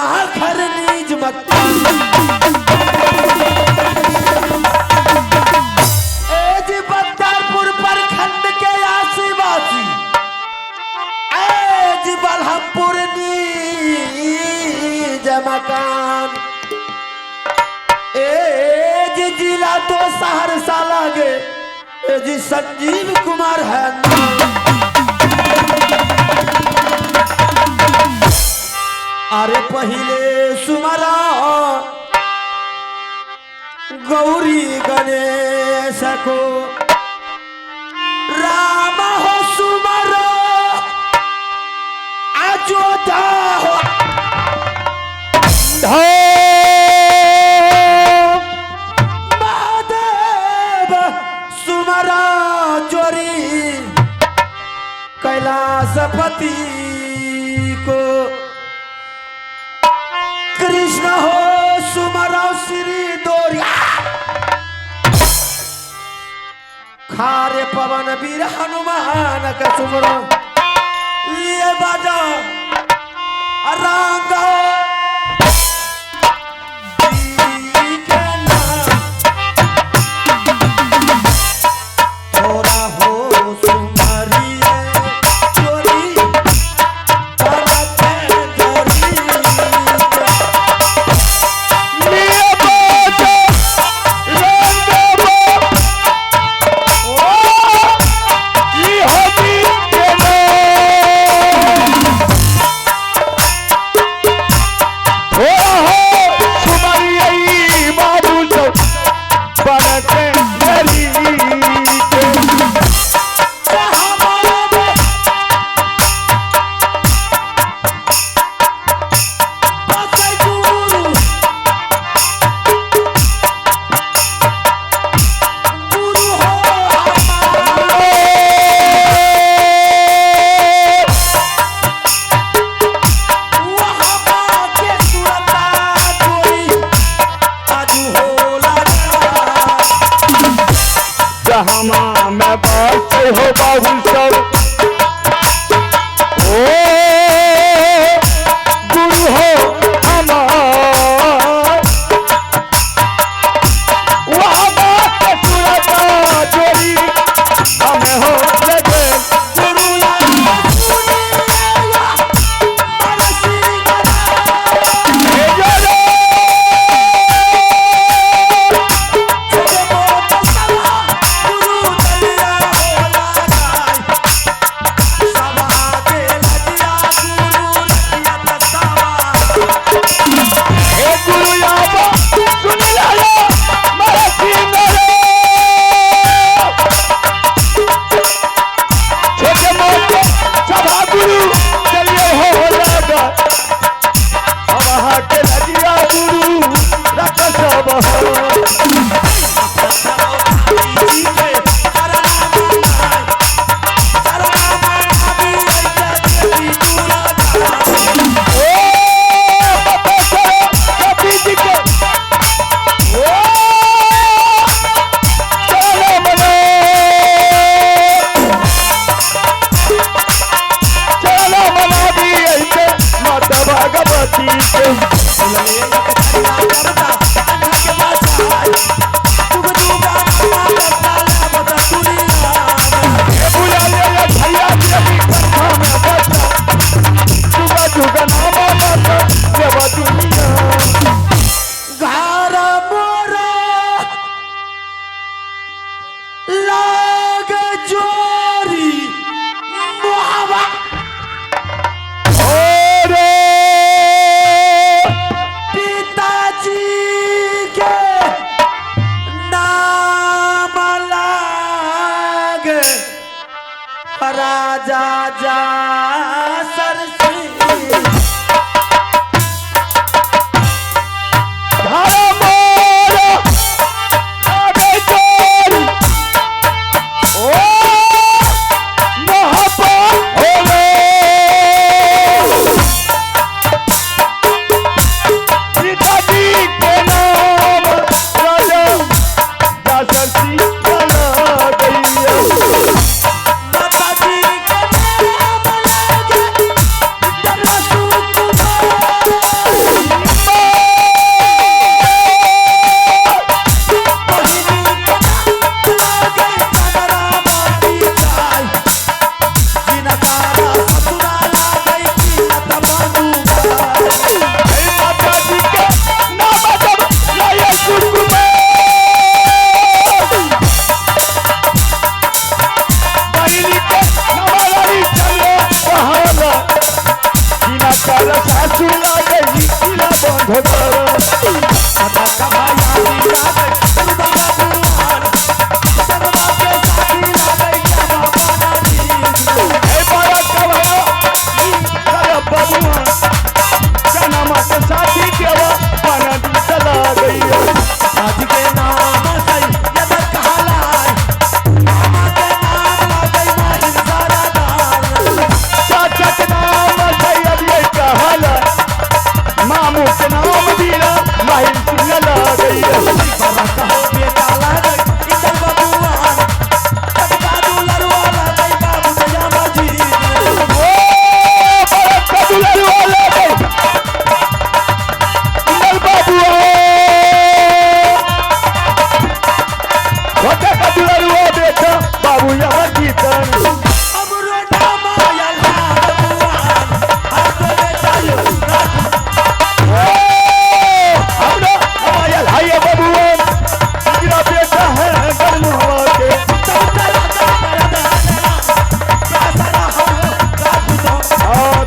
घर नीज मकान। ए जी बख्तियारपुर प्रखंड के आसीवासी, ए जी बलहमपुर नीज मकान, ए जी जिला तो सहरसा लागे, ए जी संजीव कुमार है नाम। अरे पहले सुमरा गौरी गणेश को, राम हो सुमरो अयोध्या हो महादेव सुमरा चोरी कैलाशपति को, कृष्ण हो सुमरा श्री दोरिया खारे पवन वीर हनुमान का सुमरो लिए बाजा रंग के नाम। थोड़ा हो सुमरिए चोरी करते जोरी। लिए बाजा रंगवा ओ ई हरि के नाम। थोड़ा हो सुमरियै बाबू सब बनते नरी के। जहमा में बास हो बाबू सब ओ गुरु हो हमार, वहाँ बात सुरता जोड़ी हमें हो लगे। हे जोड़ो हे गुरु आबा सुन लालो मारा सिंगर, छोटे मोटे सभा गुरु चलिए हो लगा, अब के लगिया गुरु रख सब हो। ओ पता चलो कपी जी के ओ चलो मनो, चलो मना दी ऐसे माता भगवती के। हे बुला ले ले भैया देवी कथा में बचा, जुगा जुगा नाम माता देवा दुनिया। घर मोरा लाग जोरी मुहावा, और पिताजी के नाम लाग राजा जा सरसी। घर मोरा लागे जोरी ओ महापा होवे, पिताजी के नाम राजा दासरसी चला गई। माताजी के नाम लागे होते का दुलरुआ बेटा बाबू यहाँ कीर्तन। हमरो नाम आयल बबुआन हाथ बेटा यो हमरो आयल हाय बबुआन मेरा बेटा है गरमुआ के।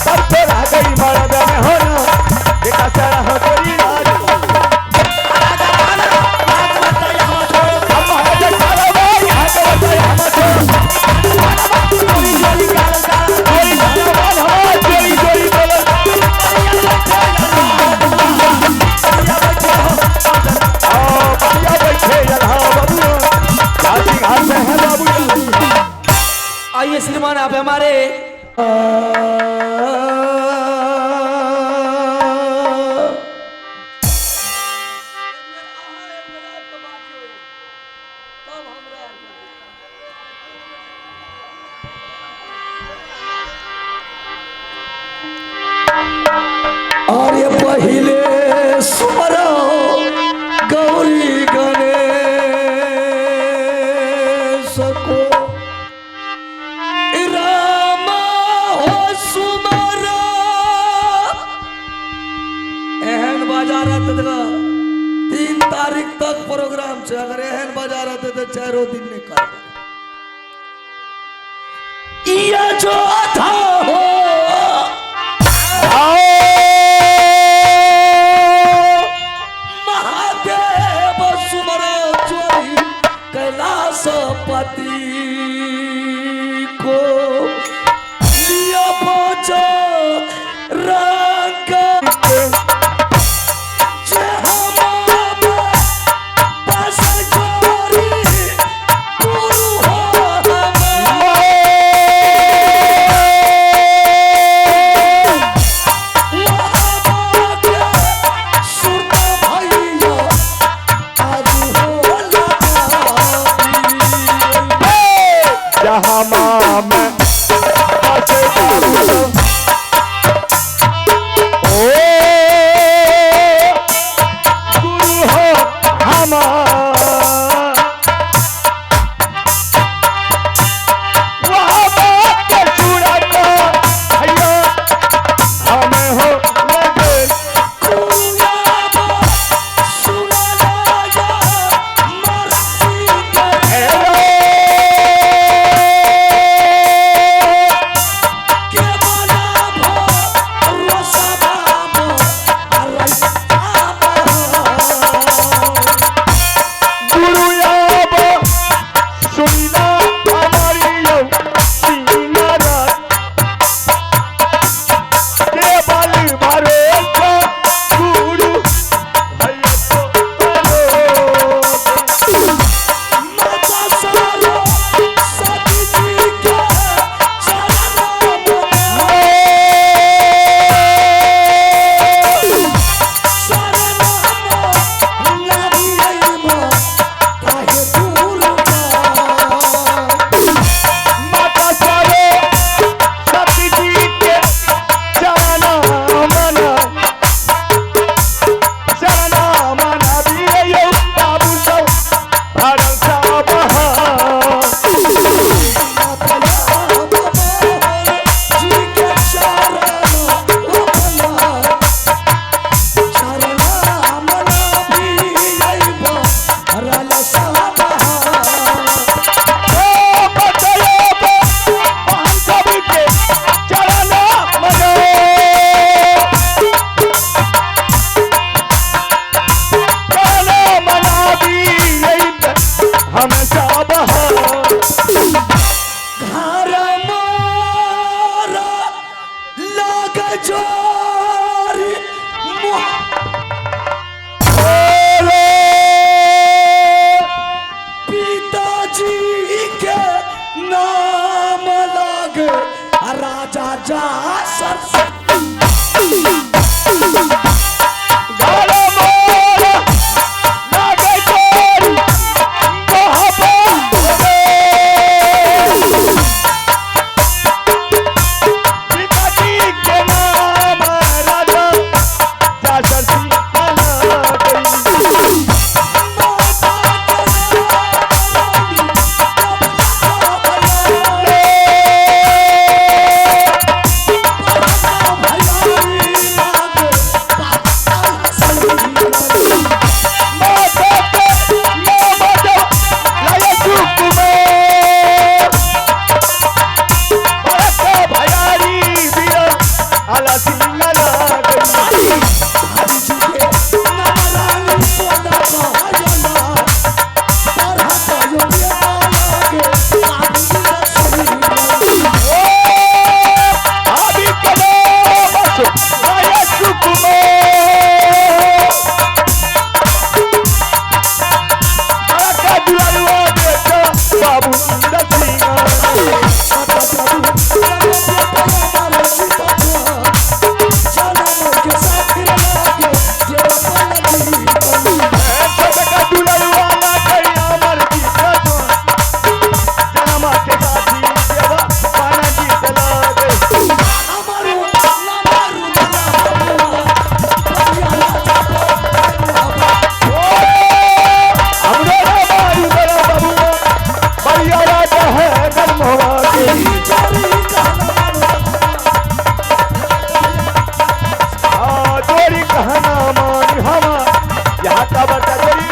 तब तो रह गई मर्द में हो ना देखा सारा हो तेरी राज। आइए श्रीमान आप हमारे और ये पहले सुमरो गौरी गणेश को राम हो सुमरो। एहन बाजार रहते 3 तारीख तक प्रोग्राम छे, अगर एहन बाजार रहते तो 4 दिन निकाल ये जो था हो महादेव सुमरो चोरी कैलाशपति को लिया पहुंचो रंग जे हम बस चोरी गुरु हो जहाँ माँ मैं ओ गुरु हो हमार वहाँ बाप के सूरत भैया हमें हो लगे। गुरु आब सुनना हमारी यौ सीना रात केवल भरोसा गुरु भैया तो माता सारो सती जी के चरणा मना चरणा मना दियो बाबू सब भरोसा बहा। ओ बतायो हम सबके चरणा मना चरणा मना दियो हम सब पिताजी के नाम लाग राजा जा सर घर मोर लागे चोरी मोहब्बत रे। पिताजी के नाम राजा जासर सिंह गई। माता बाबू इंद्र सिंह। छोटका दुलरुआ लागै अमर जीत जनमा के साथी देवा पाना जीत लागे। हमरो मारू बड़ा बबुआ बढ़िया राजा है गरमवा के। हाँ, जोरी कहना मान हमा यहाँ का बता जोरी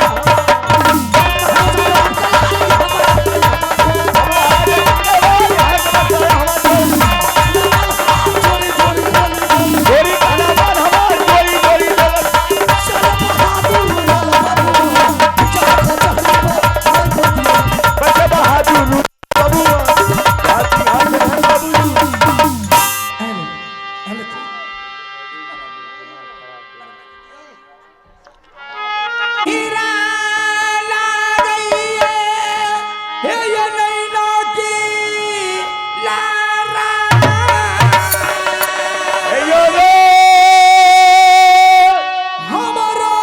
जोरी कहना मान हमा जोरी जोरी दौलत। बच्चा बहादुर बबुआ हाथी हाथ है बाबू। हीरा लागैये हे ये नैना की लारा। हे यो रे। हमरो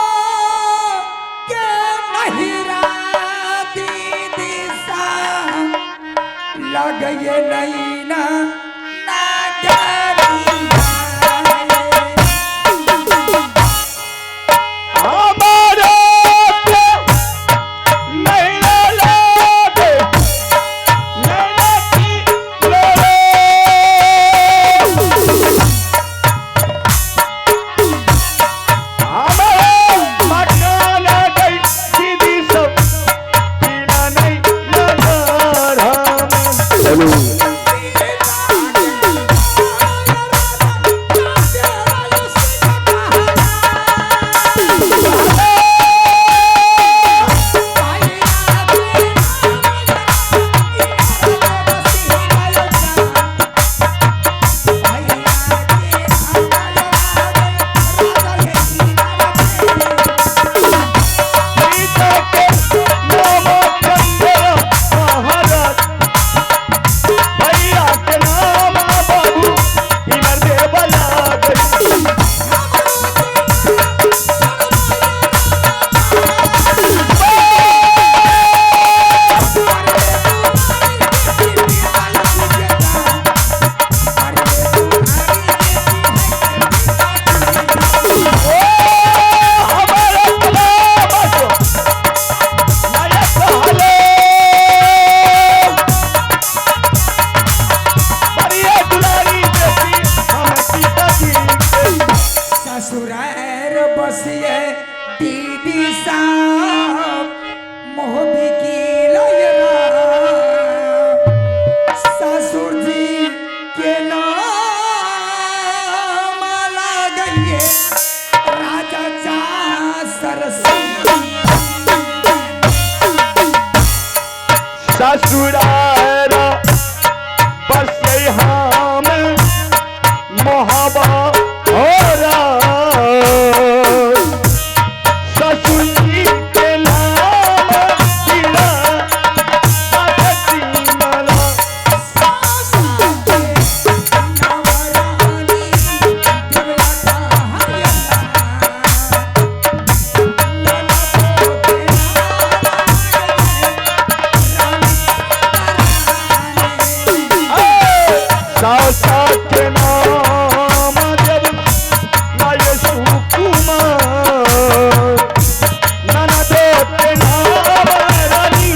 के नहिरा दीदी सा लगैये नैना हमारे के नैना लागे नैना की लोरे। हमारे मकान गई दीदी सब पीला नहीं नजर हम। सीता के नाम चंद्र महाराज भैया के नाम बाबू इनर देव लागे। ओ हमारे कलामत नायक हले बढ़िया दुलारी बेटी हम सीता जी के। ससुरार बसिए दीदी साहब मोहबी की लयरा ससुर जी के नाम लागइए राजा चा सरसी। ससुरार बस हम मोहबा हो ससुर जी के नाम पीला पाठसी माला। सासा के नाम जब नाय सुकुमार ननदो के नाम रानी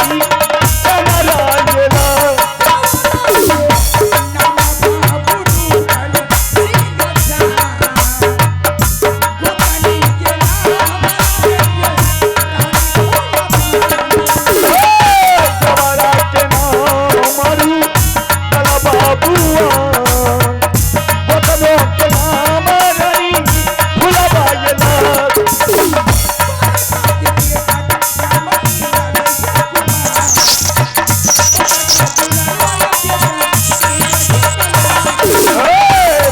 चनराजला। सवारा के नाम मारू कला बाबुआ बतनो के नाम रानी फुलबायला।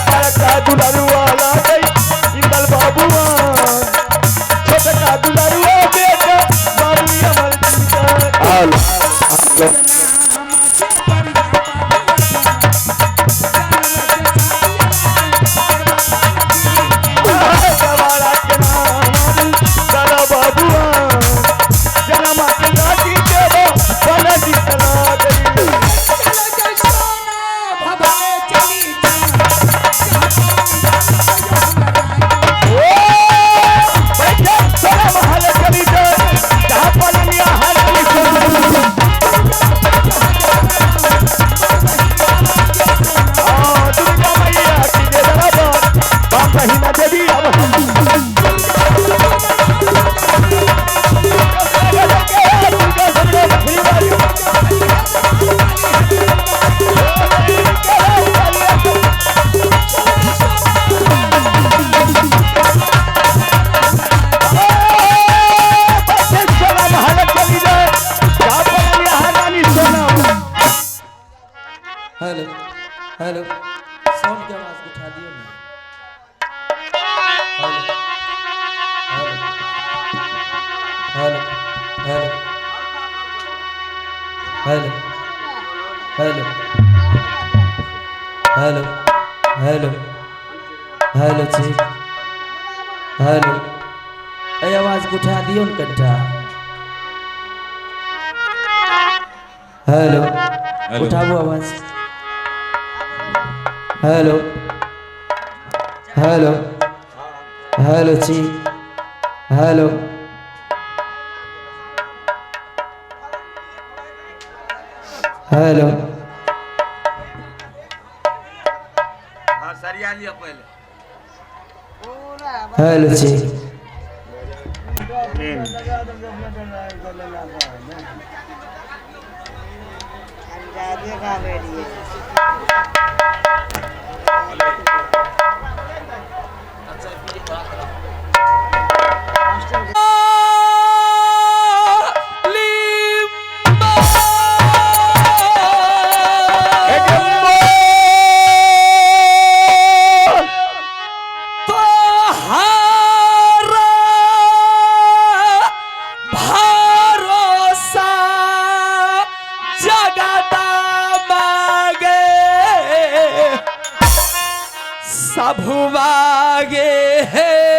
बड़का दुलारुआ लागै इंदल बाबुआ छोटका दुलारुआ बेटा बाबू अमर जीता। हेलो हेलो, साउंड के आवाज उठा दियो ना। Hello hello hello hello hello hello hello hello जी हेलो, ए आवाज उठा दियो न कनिटा। हेलो, उठाबू आवाज। हेलो हेलो हेलो जी हेलो। हेलो हाँ, सरिया लिया पहले। हेलो जी। भरोसा जगदा मागे सबुआगे है।